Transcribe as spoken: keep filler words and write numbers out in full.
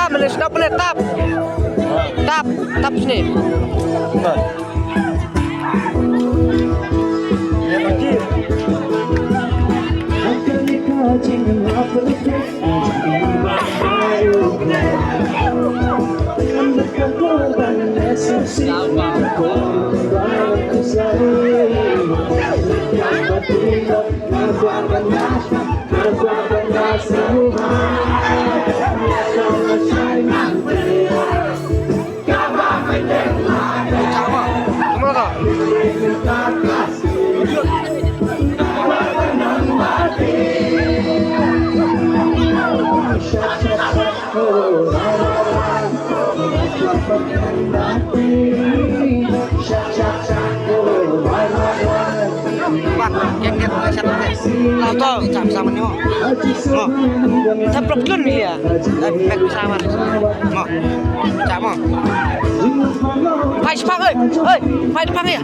Mane stop mane tap. Tap, tap sini. Bah, kem kem, kem kem. Lah to, jam sama ni mo. Mo. Dah berapa bulan ni ya? Dah back sama ni. Mo. Cak mo. Phai shipang, oi. Oi, phai shipang ya.